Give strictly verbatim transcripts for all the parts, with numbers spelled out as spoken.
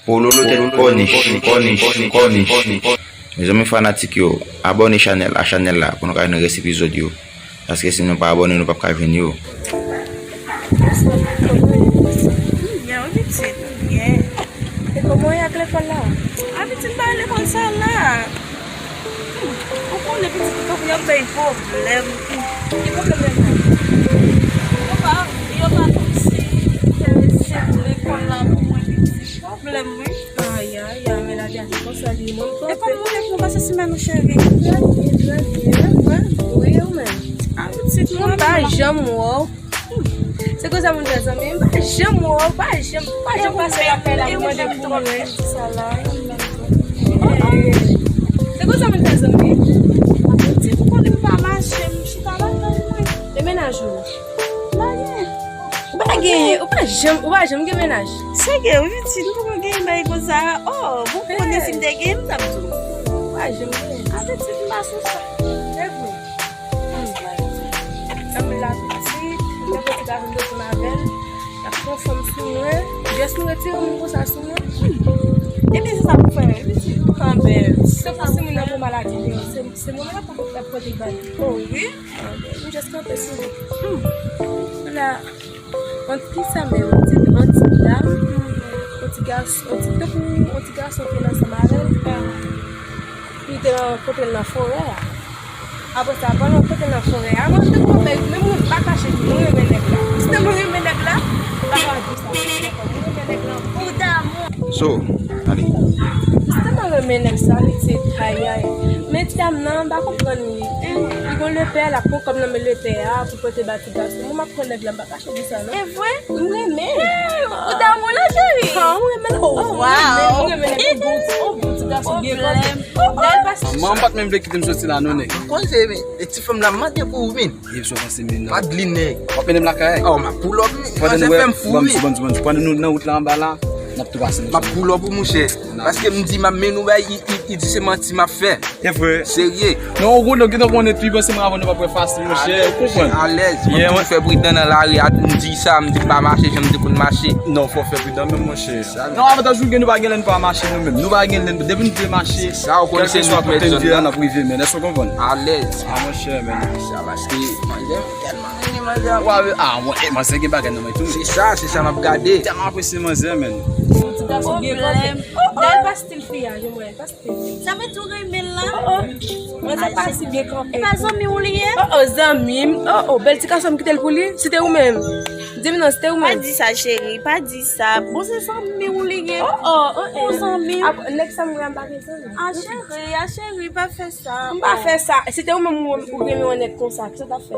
Pololo tèt kònich, kònich, kònich. Mezanmi fanatik yo, abòne chanèl a chanèl la pou nou ka jwenn rès epizòd yo. Paske si nou pa abòne, nou p ap ka jwenn yo. Byen, wi pitit, byen. E kòman w ye ak lekòl la? A pitit, m pa lekòl sa la. Ou konnen pitit, ou konprann, y ap bay pwoblèm. Ki pwoblèm yo bay? Yo pa, yo pa konn si enterese pou lekòl la pou mwen, pitit. Pwoblèm, wi. Ay, ay, ay, men la di a se konsa li ye, mwen. E kòman ou ye pou pase semèn ou, cheri? Trè byen, trè byen. Wi, ou menm? A, pitit, mwen pa janm wè w. Se konsa moun fè zanmi. M pa janm wè w, pa janm, pa janm pase lakay la pou mande pou mwen. Se konsa moun fè zanmi. Pitit, ou konnen m pa mache, m chita lakay mwen. E mennaj ou? Pa gen. Ou pa genyen, ou pa janm, ou pa janm gen mennaj? Se gen, wi, pitit, m poko genyen bagay konsa. Oh, bon, konnen si m te genyen, m t ap di w. Ou pa janm genyen. A, pitit, m pa sou sa. Se vre. Tann m la pitit, m te pran ti gason m te di m avè l, l ap pran fanm sou mwen, jès m retire moun konsa sou mwen. Ebyen, se sa pou fè, pitit. Kanmenm, se pou si moun nan pran maladi, men se, se mwen menm k ap pote, k ap pote l ba li. Oh, wi? M jès kanpe sou li. Hmm. La, ant kisa menm? Ti, ant ti dam, ant ti gason, ant ti, tankou ant ti gason ki ansanm avè l. Li te rankontre l nan forè a. Apre sa, pandan l kote nan forè a, mwen te twò bèl, men mwen pa kache di mwen renmen nèg la. Si te mwen renmen nèg la, m pa t ap di sa. Mwen renmen nèg la pou damou. So, ale. Si te mwen renmen nèg sa, li se ayay. Men ti dam nan, m pa konprann li. Li gon lepè, l ap pran kòb nan men lepè a pou pote ba ti gason. Mwen m ap pran nèg la, m pa kache di sa, non. E vre? M renmen. Ou damou la, cheri? Ha, mwen renmen l. Oh, wow. Mwen renmen, mwen renmen nèg la. Bon ti, oh, bon ti gason, byen kanpe. Lè l pase. Manman m pa t menm vle kite m soti la, non, nèg. Koze, men, e ti fanm la mande pou ou, men. E sa w panse, men, non. Pa di li, nèg. W ap mennen m lakay? Oh, m ap pull up, men. Pandan nou fè m fou, wi. Pandan nou nan wout la anba la, n ap tou pase. M ap pull up, mouchè. Paske m di m ap mennen w bay, li, li, li di se manti m ap fè. E vre. Serye. Non, ou konnen, ou gentan konnen, pi panse mwen avè w nou p ap wè fasil, monchè, ou konprann? Alèz. Mwen toujou fè pridan nan lari a, m di sa, m di m pa mache, jan m te konn mache. Non, fò w fè pridan menm, monchè. Non, avantaj nou gen, nou pa gen lè nou pa mache nou menm. Nou pa gen lè, depi nou vle mache, sa, ou konnen se nou k mèt zòn nan, n ap rive, men èske w konprann? Alèz. A, monchè, men. Sa, paske manzè m tèlman renmen manzè. Wa, a, mwen, e, manzè gen bagay nan men tou. Se sa, se sa m ap gade. Tèlman apresye manzè, men. Ti gason byen kanpe. Lè l pa stil fi a, jan mwen, pa stil fi. Sa fè tou renmen l la. Oh, oh. Mwen sa pa si byen kanpe. E pa zanmi w li ye? Oh, oh, zanmi m. Oh, oh, bèl ti gason m kite l pou li. Si te ou menm. Di m non, si te ou menm. Pa di sa, cheri, pa di sa. Bon, se zanmi w li ye. Oh, oh, oh, eh. Bon zanmi w. Ap, nèg sa m wè a, m pa gen zanmi. A, cheri, a, cheri, pa fè sa. M pa fè sa. Si te ou menm ou, ou renmen yon nèg konsa, kisa w t ap fè?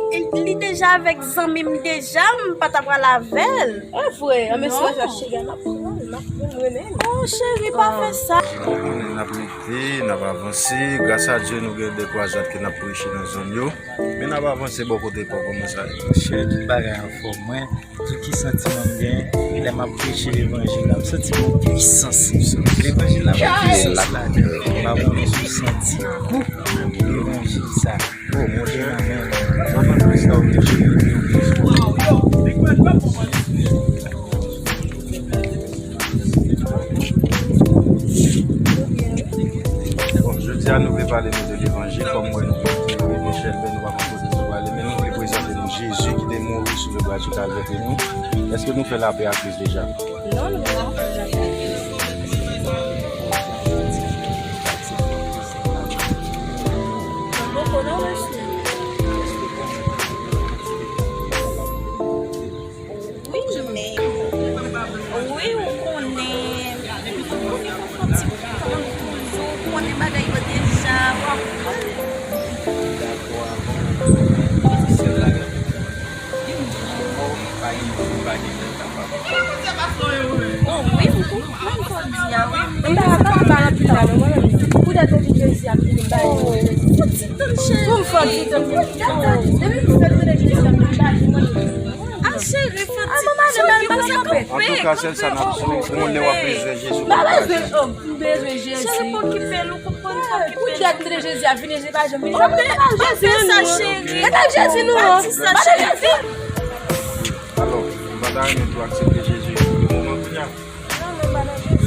Li deja avèk zanmi m deja, m pa ta pral avè l. E vre, anben si w ap cheri a, m ap pran l, m ap pran l, mwen menm. Oh, cheri, pa fè sa. N ap rive, n ap avanse. Gras a Dye, nou gen de twa zòt ke n ap preche nan zòn yo. Men n ap avanse bò kote pa w, kòman sa ye? Monchè, tout bagay anfòm, mwen. Tout ki santiman m gen, lè m ap preche levanjil la, m santi m yon pwisans. Levanjil la, m gen pwisans ladan. M pa konnen si w santi gou levanjil sa. Monte nan men mwen. Bon, jodi a nou vle pale nou de levanjil, kòm mwen nou vle Michel, men nou pa konn kote nou prale, men nou vle prezante nou Jezi ki te mouri sou le bwa di Kalvè pou nou. Èske nou fè lapè ak Kris deja? Non, nou pa fè lapè ak Kris. Poko non, mesye. Wi, men. Wi, ou konnen. Ou konnen konn fè ti konn toujou. Ou konnen bagay yo deja. W ap pale. Dakò, avan ou konnen. Ti sèl la gen. Bon, wi, ou konprann sa w di a, wi. M ta ka pase pa lopital, mwen menm. Poutèt ou di Jezi ap vini, m ba li. Pou ti tann cheri. Pou m fè ti tann. Depi m fè tande Jezi ap vini, m ba li, mwen menm. A, cheri, fè ti tann. Antouka, sèl sa n ap di w, bon, lè w ap bezwen Jezi, w ap bezwen. M bezwen Jezi. Cheri, pa okipe l, ou konprann, pa okipe l. Poutèt m tande Jezi ap vini, Jezi pa janm vini. Anben, pa fè sa, cheri. Pa di sa, cheri. Pa di sa, cheri. Alò, ou pa ta renmen tou aksepte Jezi pou le moman kounye a? Non, non, pa nan Jezi.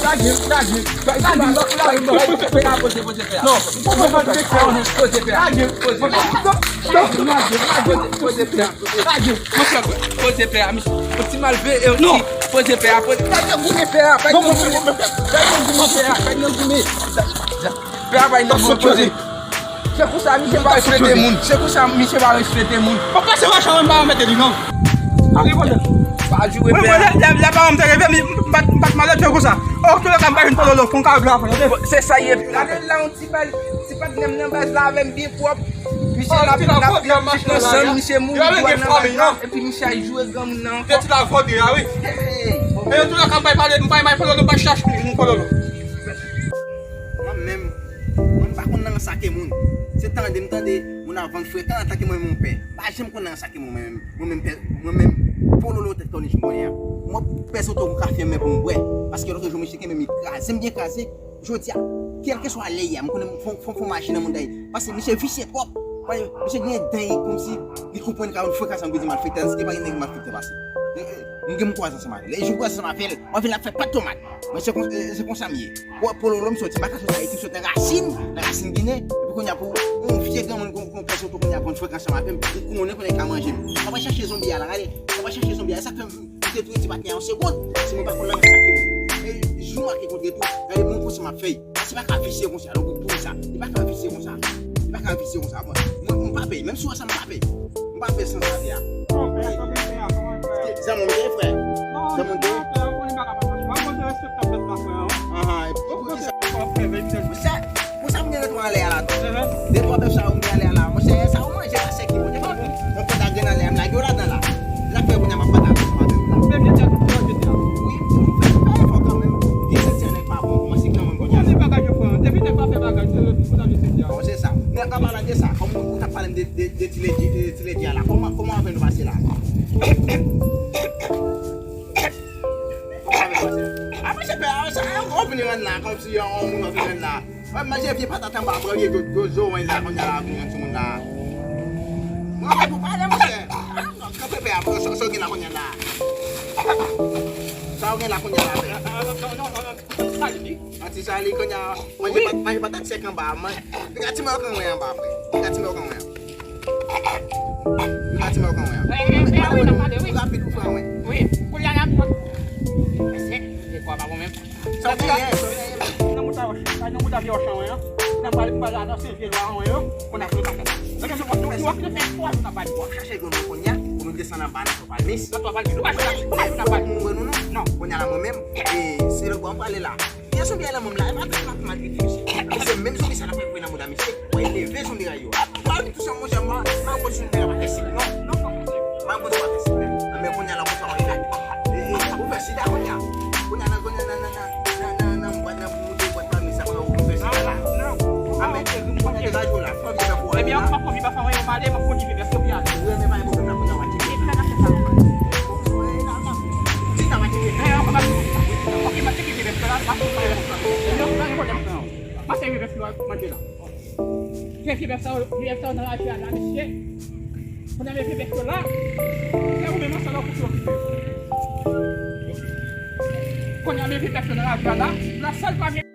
Lage, lage. Lage, lage, lage. Poze pè a, poze, poze pè a. Non, poze pè a. Poze pè a. Poze pè a. Poze pè a. Monchè, poze pè a, misye. Yon ti malve, e yon ti poze pè a, poze. Gade nan goumen pè a, gade nan goumen. Gade nan goumen pè a, gade nan goumen. Pè a bay nan goumen, poze. Se konsa misye pa respekte moun. Se konsa misye pa respekte moun. Papa, se machan mwen pa mete li non. Mwen, mwen, lè, lè, lè paran m te leve m, m pa t, m pa t malelve konsa. Antoulèka, m pa jwenn Pololo pou m ka vle avè l, tande? Se sa ye. Gade la, yon ti bal, ti patnè m nan baz la avè m byen pwòp. Misye la, la, la, misye mouri dwàn nan baz la, epi misye al joure granmoun nan ankò. Hey. Men antoulèka, m pa pale, m pa, m pa Pololo, m pa chache moun Pololo. Mwen menm, mwen m pa konn nan sake moun. Se tande m tande moun ap vann frekan antanke mwen menm yon pè. M pa janm konn nan sake moun mwen menm. Mwen menm pè, mwen menm Pololo tèt kònich m konnen an. Mwen pèse oto pou kafe mwen pou m bwè. Paske lòt jou misye kenbe m, li kraze m byen kraze. Jodi a, kèlkeswa lè y a, m konnen fò, fò, fò mache nan moun dayè. Paske misye visye twòp. Misye gen dan kòmsi li konprann ka yon frekan ansanm, li di malfektè, se pa gen nèg malfektè pase. M gen m kwaze ansanm avè l. Lè jou m kwaze ansanm avè l, m wè l ap fè pat tomat. Mwen se kon-, se konsa m ye. Wè, Pololo m soti, m pa ka soti Ayiti, m soti nan rasin, nan rasin Ginen. Epi kounye a pou yon vye granmoun kon, kon pèse oto kounye a konn frekan ansanm avè m, ou konnen kounye a ka manje m. Sa pa chache zonbi a la, gade. Sa pa chache zonbi a, sa fè m te touye ti patnè a yon segonn. Si mwen pa konn nan sake moun. E jou m ap kontre tou, gade moun konsa m ap fè. Misye pa ka visye konsa, non, pou, pou sa. Li pa ka visye konsa. Li pa ka visye konsa. Mwen, mwen, m pa pè. Menm si w wè sa, m pa pè. M pa pè san sa te a. Zanmi m te, frè. Zanmi m te. Ahan, e pou, pou ki sa? Monchè, pou sa m gen de twa anlè a la tou. De twa bèf sa yo m gen anlè a la. Monchè, sa yo manje la sèk yo. Mwen konn ta gen anlè a, m lage yo ladan la. Sa k fè kounye a m ap pataje sa avè w la. Wi, m fè, m fè efò kanmenm. Gen sèt sèt nèg pa bon, kòmanse kanmenm kounye a. Bon, se sa. Men an palan de sa, kòm ou, ou t ap pale m de, de, de ti ledi, de ti ledi a la, kòman, kòman avè nou pase la? Kòman avè nou pase la? A, monchè, pè, a, sa, a, ou vin rann la, kòmsi yon, yon moun ou vin rann la. Mwen manje vye patat anba, pran vye do, do, do, wany la, kounye a la, vin yon timoun la. Mwen, mwen, pou pale, monchè. Kanpe pè a, sa, sa w gen la, kounye a la. Sa w gen la, kounye a la, pè. An ti sali, kounye a, manje pat-, manje patat sèk anba, man-, piga ti mè yo kanwen anba, frè. Piga ti mè yo kanwen. Piga ti mè yo kanwen. Wi, wi, wi, wi, n ap pale, wi. Rapid, ou fè mwen. Wi, kounye a la, mwen. Sèk, se kwa pa bon menm. Sa w genyen, sa w genyen. Nan mouda, nan mouda vye wòch an, wi, an. Nan bal, bal la, nan se vye lwa an, wi, an. Konn ap fè kaka. Nan mouda vye wòch an, wi, an. W ap chache granmoun kounye a, pou nou desann anba nan Twa Palmis. Nan Twa Palmis. Nou pa jwenn, nou pa jwenn anba. Moun wè nou, non. Non. Kounye a la, mwen menm, e, se lòt bò m prale la. Gen zonbi a nan men m la, e pa fè m ap maltrete misye. Se menm zonbi sa n ap voye nan mouda misye. Mwen leve zonbi a yo. Mwen di tou sa, monchè, mwen, mwen konn sou tè a pa fè sik, non. Non, non, non. Mwen konn sou pa fè sik, non. Anben, kounye a la, konsa, mwen fè. E, e, ou fè sida, kounye a. Kounye a, nan, kounye a, nan, nan, nan, nan, nan, nan, mwen, nan, pou moutre bwat pa, men sa pa ou fè sida la. Anben, kounye a, degaje w la. Fò vye tankou w ale la. Ebyen, an pa fò vye pa fè anyen, m ale, m ap kontinye vye vès yo, pi ale. Wi, men pa gen pwoblèm la, kounye a, w a tcheke. Epi nan kase sa. Wi, nan, nan. Sida, w a tcheke. E, an pa, ok, m ap tcheke vye vès la, m ap fè vye vès la. Ebyen, pa gen pwoblèm, frè. M ap fè vye vès yo manje la. Gen vye bèf sa yo, vye bèf sa yo nan lari a la, mesye. Kounye a men vye bèf yo la. Se ou menm ansèl ou pou okipe. Kounye a men vye bèf yo nan lari a la. La sèl pa gen